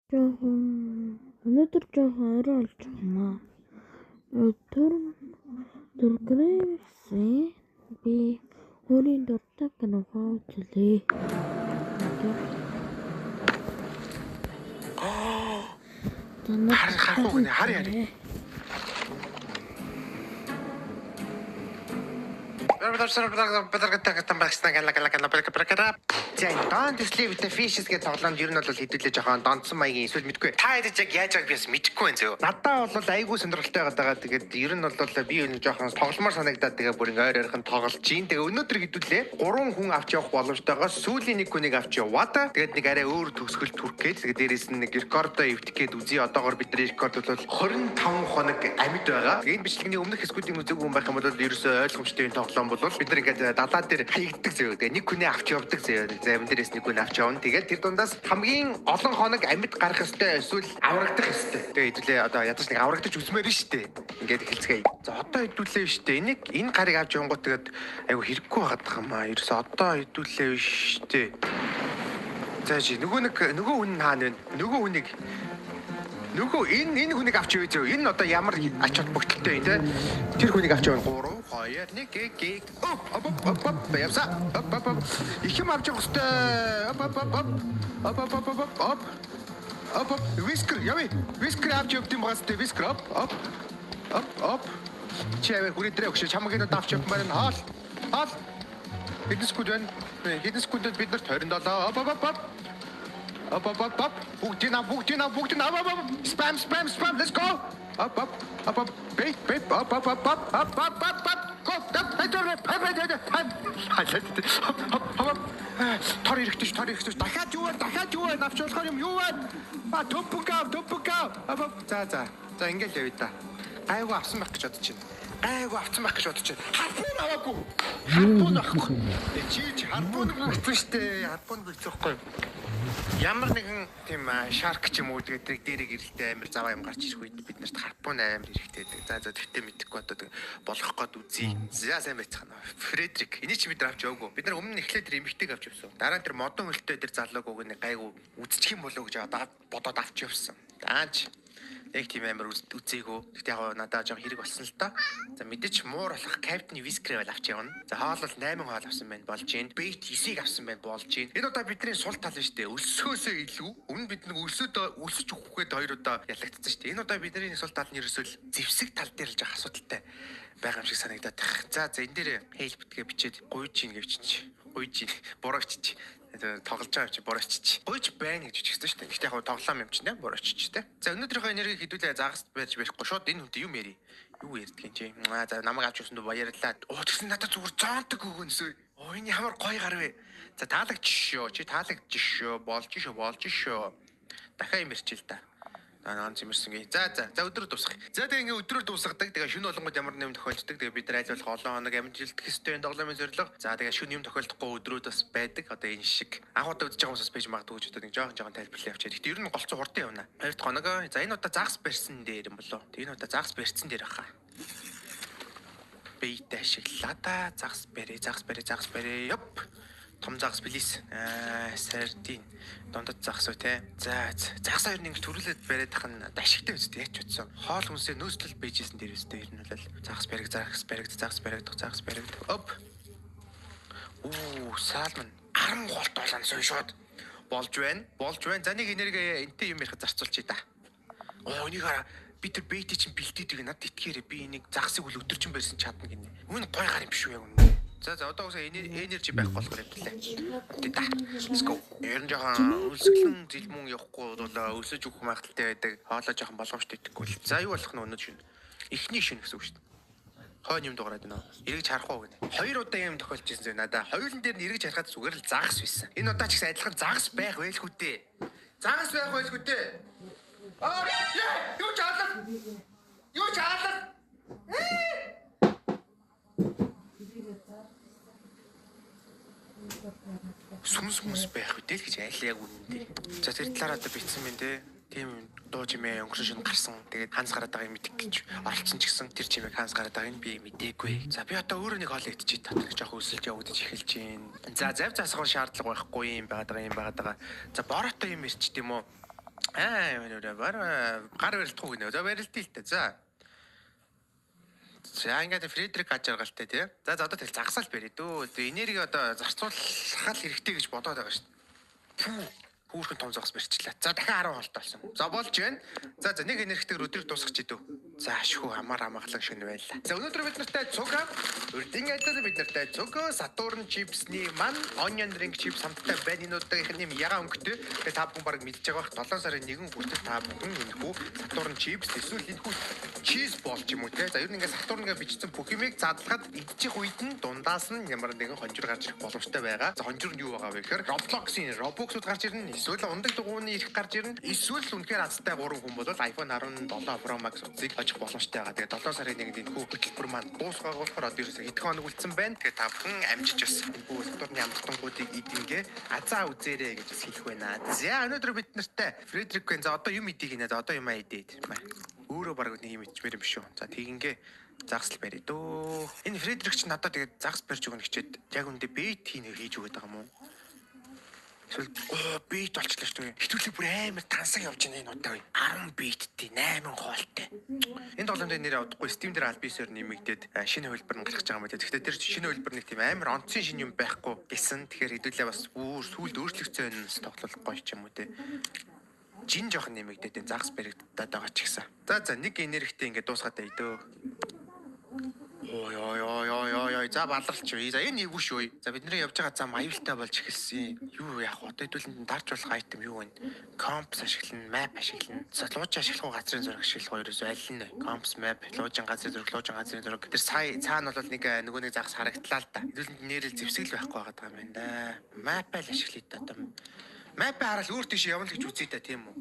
Жоохон өнөөдөр жоохон орой болж байгаа юм аа. Өдөр Дөргрээсээ би өөрийн дуртай киногоо үзлээ. Хар харах уу гэнэ хар яри. За Don't Sleep with the Fishes гэх тоглоомд ер нь бол хэдүүлээ жоохон донцсон маягийн эсвэл мэдгүй. Та хэд яг яаж байгааг би бас мэдэхгүй байна зөө. Надаа бол айгүй сонирхолтой байгаа. Тэгээд ер нь бол би ер нь жоохон тогломоор санагдаад тэгээ бүр ингээ ойр ойрхон тоглож чинь. Тэгээ өнөөдөр хэдүүлээ 3 хүн авч явах боломжтойгоо сүүлийн нэг хүнийг авч яваад тэгээд нэг арай өөр төгсгөл түрх гээд тэгээд дээрэс нь нэг рекордоо эвдэх гээд үзье. Одоогор бидний рекорд бол 25 хоног амьд байгаа. Энэ бичлэгний өмнөх хэсгүүдийн үзээгүй хүн байх юм бол ерөөсөө ойлгомжтой энэ тоглоом бол бид нар ингээд далаа дээр хаягддаг зөө. Тэгээ нэг хүнээ авч явдаг зөө. Зарим дээрээс нэг хүн авч явна. Тэгээд тэр дундаас хамгийн олон хоног амьд гарах ёстой эсвэл аврагдах ёстой. Тэгээ хэдүүлээ одоо ядаж нэг аврагдаж үзмээр нь шүү дээ. Ингээд эхэлцгээе. За одоо хэдүүлээ биш үү? Энийг энэ гарыг авч явангууд тэгээд айгу хэрэггүй байгаад байгаа юм аа. Ерөөсөө одоо хэдүүлээ биш үү? За чи нөгөө нэг нөгөө хүн нь хаана вэ? Нөгөө хүнийг нөгөө энэ хүнийг авч явъя зөө. Энэ одоо ямар ач холбогдолтой юм те? Тэр хүнийг авч явна. 3 2 1 1 оп оп оп оп явса. Оп оп оп. Их юм авч явах хэвээр. Оп оп оп оп. Оп оп оп оп оп. Оп оп. Вискер явъя. Вискер авч явд юм байгаас те. Вискер оп оп. Оп оп. Чи аваа хүрээ дээр өгш. Чамаг энэ авч явмаар нь хоол. Хоол. Хэдэн секунд байна? Хэдэн секундэд бид нарт 27. Оп оп оп. Up, up, up, up. Бүгдийг ав, бүгдийг ав, бүгдийг ав, up, up. Spam, spam, spam. Let's go. Up, up, up, up. Bait, bait. Up, up, up, up, up, up, up, up. Go. Up, up, up, up, up, up. Тор ирэхтэй, тор ирэхтэй. Дахиад юу вэ? Дахиад юу вэ? Навч болохоор юм юу вэ? А төпөг, төпөг. Up, up. За, за. За, ингээл явъя та. Гайгүй авсан байх гэж бодож байна. Гайгүй авсан байх гэж бодож байна. Harpoon аваагүй. Harpoon авахгүй. Чи harpoon бүрдсэн штэ. Harpoon бүрдсэн байхгүй юу? Ямар нэгэн тийм shark ч юм уу тэгээд дээрээ гэрэлтэй амар заваа юм гарч ирэх үед бид нарт harpoon амар хэрэгтэй байдаг. За за тэгтээ мэдэхгүй одоо болох гээд үзье. За сайн байцгаана. Фредрик энийг чи бид нар авч яваагүй. Бид нар өмнө нь эхлээд тэр эмэгтэйг авч явсан. Дараа нь тэр модон хөлтэй тэр залууг уг нэг гайгүй үзчих юм болов уу гэж бодоод авч явсан. Даанч яг тийм амар үзээгүй. Гэхдээ яг надад жоох хэрэг болсон л доо. За мэдээч муур болох Captain Whisker бол авч явна. За хоол бол 8 хоол авсан байна болж гин. Bait 9-ийг авсан байна болж гин. Энэ удаа бидний сул тал нь шүү дээ. Өлсгөөсөө илүү. Өмнө бид нэг өлсөд өлсөж өгөхэд хоёр удаа ялагдсан шүү дээ. Энэ удаа бидний сул тал нь ерөөсөө зэвсэг тал дээр л жоох асуудалтай байгаа юм шиг санагдаад байх. За за энэ дээр help гэдгээ бичээд гуйж гин гэж бичиж. Гуйж гин. Буруу бичиж. Тоглож байгаа юм чи буруу очиж. Гуйж байна гэж бичсэн шүү дээ. Гэхдээ яг тоглоом юм чинь те буруу очиж те. За өнөөдрийнхөө энергийг хэдүүлээ загас барьж барихгүй шууд энэ хүнтэй юм яри. Юу ярьдгийг чи. Аа за намайг авч явсанд баярлалаа. Оо тэгсэн надад зүгээр зонтог өгөнсөө. Оо энэ ямар гоё гар вэ? За таалагдчих шүү. Чи таалагдчих шүү. Болж шүү, болж шүү. Дахиад юм ярьчих л та. Нан зэмэрсэн гээ. За за. За өдрөөр дуусгах. За тэгээ ингээ өдрөөр дуусгадаг. Тэгээ шөнө болонгод ямар нэм тохиолддог. Тэгээ бид нар аль болох олон хоног амжилтдах ёстой энэ тоглоомын зорилго. За тэгээ шөнө юм тохиолдохгүй өдрүүд бас байдаг. Одоо энэ шиг. Анх удаа үзэж байгаа хүмүүс бас байж магадгүй гэж одоо нэг жоохон жоохон тайлбарлаа явчихъя. Гэхдээ ер нь голцоо хурдан явна. Хоёр дахь хоног. За энэ удаа загас барьсан дээр юм болоо. Тэгээ энэ удаа загас барьсан дээр баха. Bait ашиглаа да. Загас барья, загас барья, загас барья. Йоп. Том загас please. Аа, sardine. Дундад загас уу те. За загас хоёр нэг төрүүлээд бариад тах нь ашигтай үстэй яач утсан. Хоол хүнсээ нөөцлөл бэжсэн дээр үстэй ер нь бол загас бариг, загас бариг, загас бариг, загас бариг. Оп. Уу, salmon 10 голт болон сую шууд. Болж байна. Болж байна. За нэг энерги энтэй юм ярих зарцуулчих та. Оо, энийг хараа. Би тэр bait чинь бэлдээд байгаа надад итгээрэй. Би энийг загасыг үл өдөржин барьсан чадна гинэ. Үүн гой гар юм биш үү яг үнэ. За за одоо үсээ энержи байх болохоор явдлаа. Тэ та. Let's go. Ер нь жоохон өлсгөлэн зэлмүн явахгүй бол өлсөж өгөх магадaltaй байдаг. Хоолой жоохон боломжтой идэхгүй л. За юу болох нь өнөө шин. Эхний шин гэсэн үг шүү дээ. Хойно юм дуурайд байна. Эргэж харах уу гэнэ. Хоёр удаа юм тохиолж ирсэн зөө надаа. Хоёулын дээр нь эргэж харахад зүгээр л загас байсан. Энэ удаа ч гэсэн адилхан загас байх байлгүй дээ. Загас байх байлгүй дээ. Аа юу ч хаалаа. Юу ч хаалаа. Сүмс сүмс байх үдээ л гэж айлаа яг үнэндээ. За тэр талаар одоо бичсэн мэн те. Тийм дуу чимээ өнгөрсөн шөнө гарсан. Тэгээд ханс гараад байгааг мэдэх гэж оролцсон ч гэсэн тэр чимээг ханс гараад байгааг нь би мдээгүй. За би одоо өөрөө нэг хоол идчихээ татах жоох өсөлж явагдаж эхэлж байна. За зав засах шаардлага байхгүй юм байгаад байгаа юм байгаад байгаа. За бороотой юм ярьчих тийм үү? Аа, гар барилдах уу гинэ. За барилдъя л та. За. За ингээд Фредерик аж аргалтай тий. За за одоо тэгэл загсаал барь дөө. Энерги одоо зарцуулах л хэрэгтэй гэж бодоод байгаа шүү дээ. Хүүрхэн том загас барьчлаа. За дахин 10 хоолтой болсон. За болж байна. За за нэг энергитэйгээр өдрийг дуусгах идв. За ашгүй амар амгалан шөнө байлаа. За өнөөдөр бид нартай цуг урдын адил бид нартай цуг Saturn chips-ний ман onion ring chips хамттай байна. Энэ удаагийнх нь юм ягаан өнгөтэй. Тэгээ та бүхэн баг мэдж байгаа бах 7 сарын 1 хүртэл та бүхэн энэхүү Saturn chips эсвэл энэхүү cheese ball ч юм уу те. За ер нь ингээд Saturn гэж бичсэн бүх юмыг задлахад идчих үед нь дундаас нь ямар нэгэн хонжир гарч ирэх боломжтой байгаа. За хонжир нь юу байгаа вэ гэхээр Roblox-ийн Robux-ууд гарч ирнэ. Эсвэл ундаг дугууны эрх гарч ирнэ. Эсвэл үнэхээр азтай 3 хүн бол iPhone 17 Pro Max утсыг очих боломжтой байгаа. Тэгээ 7 сарын 1-нд энэхүү хөтөлбөр маань дуусгах болохоор одоо ерөөсөө хэдхэн хоног үлдсэн байна. Тэгээ та бүхэн амжиж бас энэхүү Saturn-ы амттангуудыг идэнгээ азаа үзээрэй гэж бас хэлэх байна. За өнөөдөр бид нартай Фредерик Гэн за одоо юм идэх гинэ. За одоо юм аа идээд. Өөрөө баг нэг юм ичмээр юм шүү. За тэгингээ загас л барь дөө. Энэ Фредерик ч надад тэгээд загас барьж өгнө гэчээд яг үндэ бейт хийж өгöd байгаа юм уу? Эсвэл бит болчлаа шүү дээ. Хэвтүүлэг бүр амар тансаг явж байна энэ удаа. 10 биттэй 8 хоолтой. Энэ тоглоом дээр нэр авдаггүй Steam дээр аль биесээр нэмэгдээд шинэ хувилбар нь гарч байгаа юм байна. Тэгэхдээ тэр шинэ хувилбар нэг тийм амар онцгийн шинэ юм байхгүй гэсэн. Тэгэхээр хэдүүлээ бас бүр сүүлд өөрчлөгдсөн юм тоглол гоё ч юм уу те. Жин жоох нэмэгдээд энэ загас баригдаад байгаа ч гэсэн. За за нэг энергитэй ингээд дуусгаад бай дөө. Ой ой ой ой ой ой за баларч юу. За энэ эвгүй шүү. За бидний явж байгаа зам аюултай болж эхэлсэн. Юу яах вэ? Одоо хэдүүлэнд дарж болох item юу вэ? Компас ашиглана, map ашиглана. За лууж ашиглах уу, газрын зураг ашиглах уу ерөөсөө аль нь вэ? Компас, map, луужин газрын зураг, луужин газрын зураг. Тэр сая цаана бол нэг нөгөө нэг загас харагдлаа л да. Хэдүүлэнд нэрэл зэвсэг л байхгүй байгаа юм байна да. Map л ашиглая да одоо. Map хараад өөр тийш явна л гэж үзье да тийм үү?